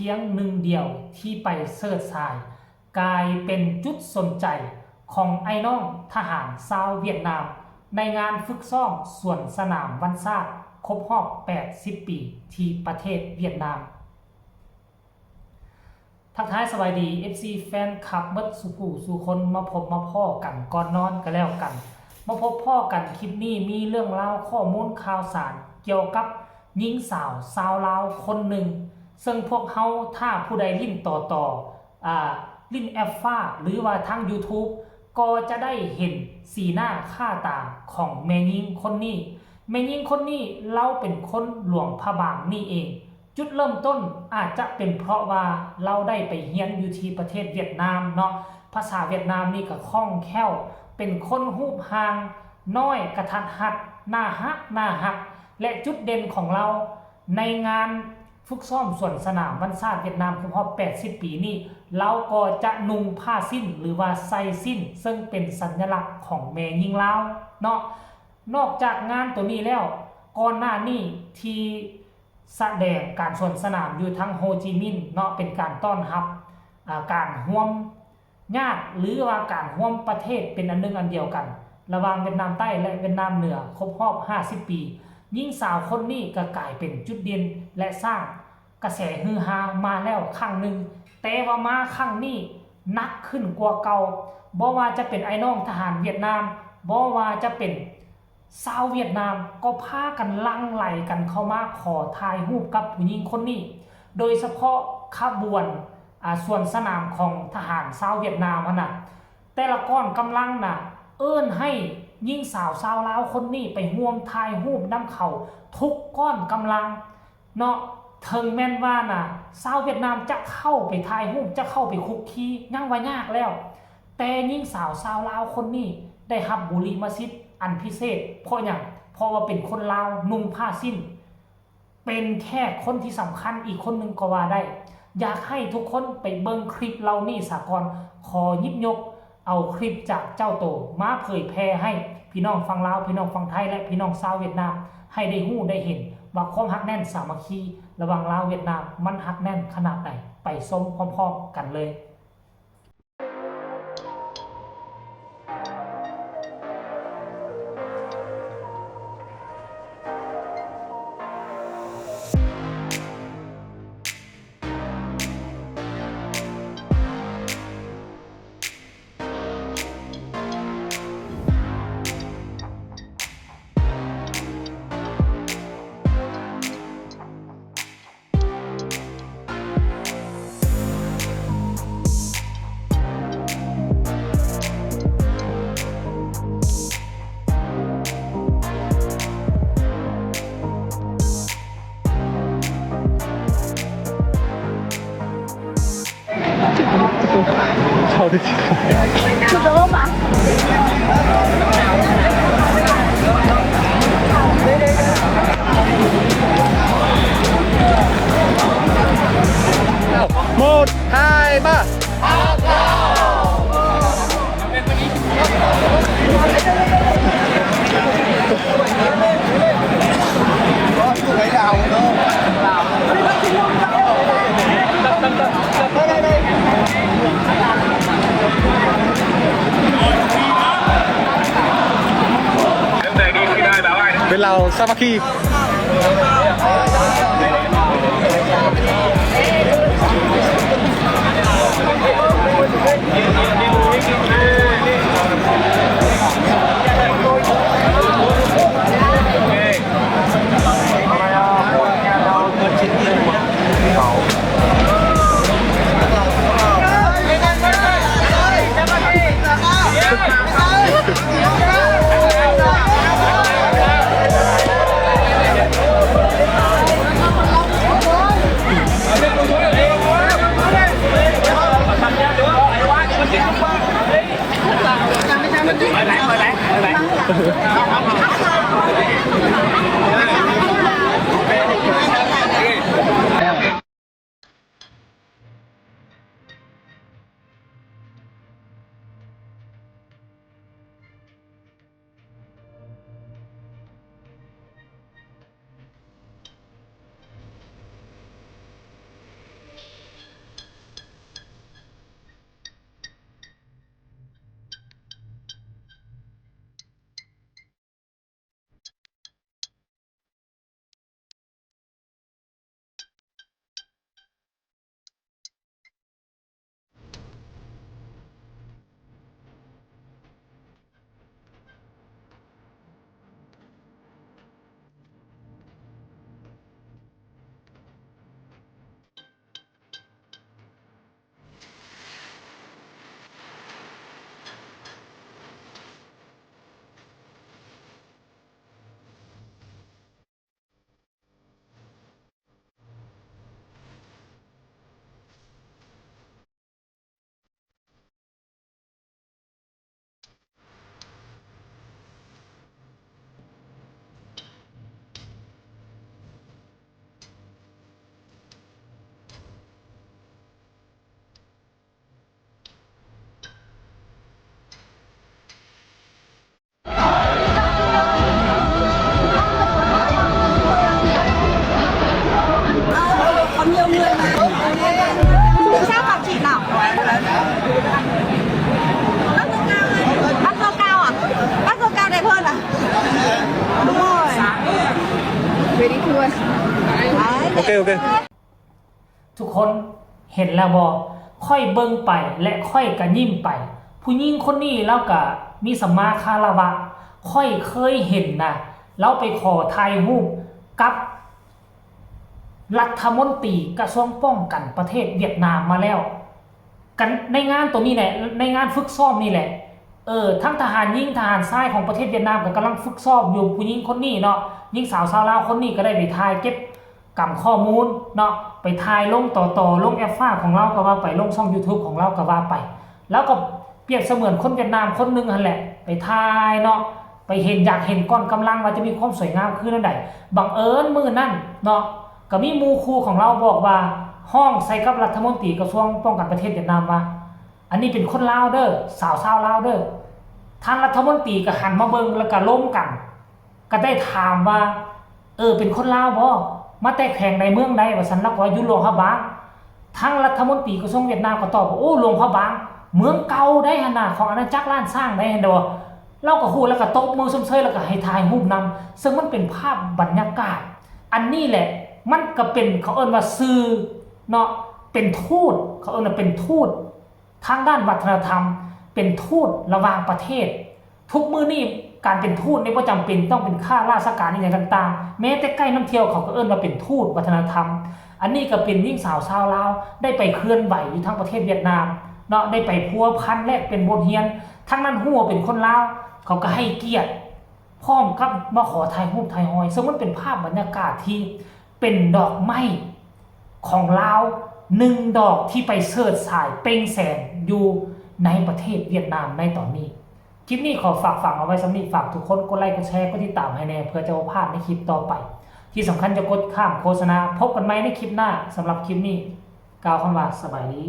ພຽງໜຶ່ງດຽວທີ່ໄປເສີດສາຍ ກາຍເປັນຈຸດສົນໃຈຂອງອ້າຍນ້ອງທະຫານຊາວຫວຽດນາມ ໃນງານຝຶກຊ້ອມສວນສະໜາມວັນຊາດຄົບຮອບແປດສິບປີ ທີ່ປະເທດຫວຽດນາມ. ທັກທາຍສະບາຍດີ ເອັຟຊີ ແຟນຄລັບເບິດສູ່ຜູ້ສູ່ຄົນ ມາພົບມາພໍ້ກັນກ່ອນນອນກໍແລ້ວກັນ. ມາພົບພໍ້ກັນຄລິບນີ້ ມີເລື່ອງລາວຂໍ້ມູນຂ່າວສານກ່ຽວກັບຍິງສາວຊາວລາວຄົນໜຶ່ງ ເຊິ່ງພວກເຮົາຖ້າຜູ້ໃດຫຼິ້ນຕໍ່ຕໍ່ ອ່າ ຫຼິ້ນແອັບຟ້າ ຫຼືວ່າທາງ YouTube ກໍຈະໄດ້ເຫັນສີໜ້າຄ່າຕາຂອງແມ່ຍິງຄົນນີ້. ແມ່ຍິງຄົນນີ້ລາວເປັນຄົນຫຼວງພະບາງນີ້ເອງ. ຈຸດເລີ່ມຕົ້ນອາດຈະເປັນເພາະວ່າລາວໄດ້ໄປຮຽນຢູ່ທີ່ປະເທດຫວຽດນາມເນາະ, ພາສາຫວຽດນາມນີ້ກໍຄ່ອງແຄ້ວ, ເປັນຄົນຮູບຮ່າງນ້ອຍກະທັດຮັດ, ໜ້າຮັກ, ໜ້າຮັກ ແລະ ຈຸດເດັ່ນຂອງລາວໃນງານຝຶກຊ້ອມສວນສະໜາມວັນຊາດຫວຽດນາມຄົບຮອບແປດສິບປີນີ້ ລາວກໍຈະນຸ່ງຜ້າສິ້ນ ຫຼືວ່າໃສ່ສິ້ນ ເຊິ່ງເປັນສັນຍະລັກຂອງແມ່ຍິງລາວເນາະ. ນອກຈາກງານໂຕນີ້ແລ້ວ ກ່ອນໜ້ານີ້ທີ່ ສະແດງການສວນສະໜາມຢູ່ທາງໂຮຈິມິນເນາະ ເປັນການຕ້ອນຮັບ ອາ ການຮ່ວມຍາດ ຫຼືວ່າການຮ່ວມປະເທດເປັນອັນໜຶ່ງອັນດຽວກັນ ລະຫວ່າງຫວຽດນາມໃຕ້ ແລະ ຫວຽດນາມເໜືອ ຄົບຮອບຫ້າສິບປີ. ຍິງສາວຄົນນີ້ກໍກາຍເປັນຈຸດເດັ່ນ ແລະ ສ້າງກະແສຮືຮາມາແລ້ວຄັ້ງໜຶ່ງ, ແຕ່ວ່າມາຄັ້ງນີ້ໜັກຂຶ້ນກວ່າເກົ່າ. ບໍ່ວ່າຈະເປັນອ້າຍນ້ອງທະຫານຫວຽດນາມ, ບໍ່ວ່າຈະເປັນ ຊາວຫວຽດນາມກໍພາກັນຫຼັ່ງໄຫຼກັນເຂົ້າມາຂໍຖ່າຍຮູບກັບຜູ້ຍິງຄົນນີ້, ໂດຍສະເພາະຂະບວນ ອາ ສວນສະໜາມຂອງທະຫານຊາວຫວຽດນາມຫັ້ນນະ, ແຕ່ລະກ້ອນກຳລັງນະ ເອີ້ນໃຫ້ຍິງສາວຊາວລາວຄົນນີ້ໄປຮ່ວມຖ່າຍຮູບນຳເຂົາທຸກກ້ອນກຳລັງເນາະ. ເຖິງແມ່ນວ່ານະ ຊາວຫວຽດນາມຈະເຂົ້າໄປຖ່າຍຮູບ, ຈະເຂົ້າໄປຄຸກຄີ ຍັງວ່າຍາກແລ້ວ, ແຕ່ຍິງສາວຊາວລາວຄົນນີ້ໄດ້ຮັບບຸລິມະສິດອັນພິເສດ. ເພາະຫຍັງ? ເພາະວ່າເປັນຄົນລາວນຸ່ງຜ້າສິ້ນ, ເປັນແຂກຄົນທີ່ສຳຄັນອີກຄົນໜຶ່ງກໍວ່າໄດ້. ຢາກໃຫ້ທຸກຄົນໄປເບິ່ງຄລິບເຫຼົ່ານີ້ສາກ່ອນ. ຂໍຫຍິບຍົກເອົາຄລິບຈາກເຈົ້າໂຕມາເຜີຍແຜ່ໃຫ້ພີ່ນ້ອງຝັ່ງລາວ, ພີ່ນ້ອງຝັ່ງໄທ ແລະ ພີ່ນ້ອງຊາວຫວຽດນາມ ໃຫ້ໄດ້ຮູ້ໄດ້ເຫັນວ່າຄວາມຮັກແໜ້ນສາມັກຄີລະຫວ່າງລາວຫວຽດນາມ ມັນຮັກແໜ້ນຂະໜາດໃດ. ໄປຊົມພ້ອມໆກັນເລີຍ. ເປັນເຫຼົ່າສາມັກຄີ. ເປັນເ ໂອເຄ ໂອເຄ ທຸກຄົນເຫັນແລ້ວບໍ່? ຂ້ອຍເບິ່ງໄປ ແລະ ຂ້ອຍກະຍິ້ມໄປ. ຜູ້ຍິງຄົນນີ້ລາວກະມີສຳມາຄາລະວະ. ຂ້ອຍເຄີຍເຫັນນະ ລາວໄປຂໍຖ່າຍຮູບກັບລັດຖະມົນຕີກະຊວງປ້ອງກັນປະເທດຫວຽດນາມມາແລ້ວ. ກັນໃນງານໂຕນີ້ແຫຼະ ໃນງານຝຶກຊ້ອມນີ້ແຫຼະ ເອີ ທັງທະຫານຍິງທະຫານຊາຍຂອງປະເທດຫວຽດນາມກໍກຳລັງຝຶກຊ້ອມຢູ່. ຜູ້ຍິງຄົນນີ້ເນາະ ຍິງສາວຊາວລາວຄົນນີ້ກໍໄດ້ໄປຖ່າຍເກັບກຳຂໍ້ມູນເນາະ ໄປຖ່າຍລົງຕໍ່ໆ ລົງແອັບຟ້າຂອງລາວກໍວ່າໄປ ລົງຊ່ອງຢູທູບຂອງລາວກໍວ່າໄປ. ລາວກໍປຽບສະເໝືອນຄົນຫວຽດນາມຄົນໜຶ່ງຫັ້ນແຫຼະ ໄປຖ່າຍເນາະ ໄປເຫັນ ຢາກເຫັນກ້ອນກຳລັງວ່າຈະມີຄວາມສວຍງາມຄືແນວໃດ. ບັງເອີນມື້ນັ້ນເນາະ ກໍມີໝູ່ຄູ່ຂອງລາວບອກວ່າ ຮ້ອງໃສ່ກັບລັດຖະມົນຕີກະຊວງປ້ອງກັນປະເທດຫວຽດນາມວ່າ ອັນນີ້ເປັນຄົນລາວເດີ ສາວຊາວລາວເດີ. ທ່ານລັດຖະມົນຕີກໍຫັນມາເບິ່ງ ແລ້ວກໍລົມກັນ ກໍໄດ້ຖາມວ່າ ເອີ ເປັນຄົນລາວບໍ່? ມາແຕ່ແຂວງໃດເມືອງໃດ? ວ່າຊັ້ນ. ລາວກໍວ່າຢູ່ຫຼວງພະບາງ. ທາງລັດຖະມົນຕີກະຊວງຫວຽດນາມກໍຕອບວ່າ ໂອ້ ຫຼວງພະບາງ ເມືອງເກົ່າໃດຫັ້ນນະ ຂອງອານາຈັກລ້ານຊ້າງໃດຫັ້ນດອກ. ລາວກໍຮູ້ ແລ້ວກໍຕົບມືຊົມເຊີຍ ແລ້ວກໍໃຫ້ຖ່າຍຮູບນຳ ເຊິ່ງມັນເປັນພາບບັນຍາກາດ. ອັນນີ້ແຫຼະ ມັນກໍເປັນ ເຂົາເອີ້ນວ່າສື່ເນາະ ເປັນທູດ ເຂົາເອີ້ນວ່າເປັນທູດ ທາງດ້ານວັດທະນະທຳ ເປັນທູດລະຫວ່າງປະເທດ. ທຸກມື້ນີ້ການເປັນທູດນີ້ບໍ່ຈຳເປັນຕ້ອງເປັນຂ້າລາຊະການອີ່ຫຍັງຕ່າງໆ ແມ້ແຕ່ໄກນຳທ່ຽວເຂົາກໍເອີ້ນວ່າເປັນທູດວັດທະນະທຳ. ອັນນີ້ກໍເປັນຍິງສາວຊາວລາວໄດ້ໄປເຄື່ອນໄຫວຢູ່ທາງປະເທດຫວຽດນາມເນາະ ໄດ້ໄປພົວພັນແລກປ່ຽນບົດຮຽນ. ທາງນັ້ນຮູ້ວ່າເປັນຄົນລາວ ເຂົາກໍໃຫ້ກຽດ ພ້ອມກັບມາຂໍຖ່າຍຮູບຖ່າຍຮອຍ ເຊິ່ງມັນເປັນພາບບັນຍາກາດທີ່ເປັນດອກໄມ້ຂອງລາວໜຶ່ງດອກທີ່ໄປເສີດສາຍເປັ່ງແສງຢູ່ໃນປະເທດຫວຽດນາມໃນຕອນນີ້. ຄລິບນີ້ຂໍຝາກຝັງເອົາໄວ້ສ່ຳນີ້. ຝາກທຸກຄົນກົດໄລກ໌ ກົດແຊ ກົດຕິດຕາມໃຫ້ແດ່ ເພື່ອຈະບໍ່ພາດໃນຄລິບຕໍ່ໄປ. ທີ່ສຳຄັນຈະກົດຂ້າມໂຄສະນາ. ພົບກັນໃໝ່ໃນຄລິບໜ້າ. ສຳລັບຄລິບນີ້ ກ່າວຄຳວ່າສະບາຍດີ.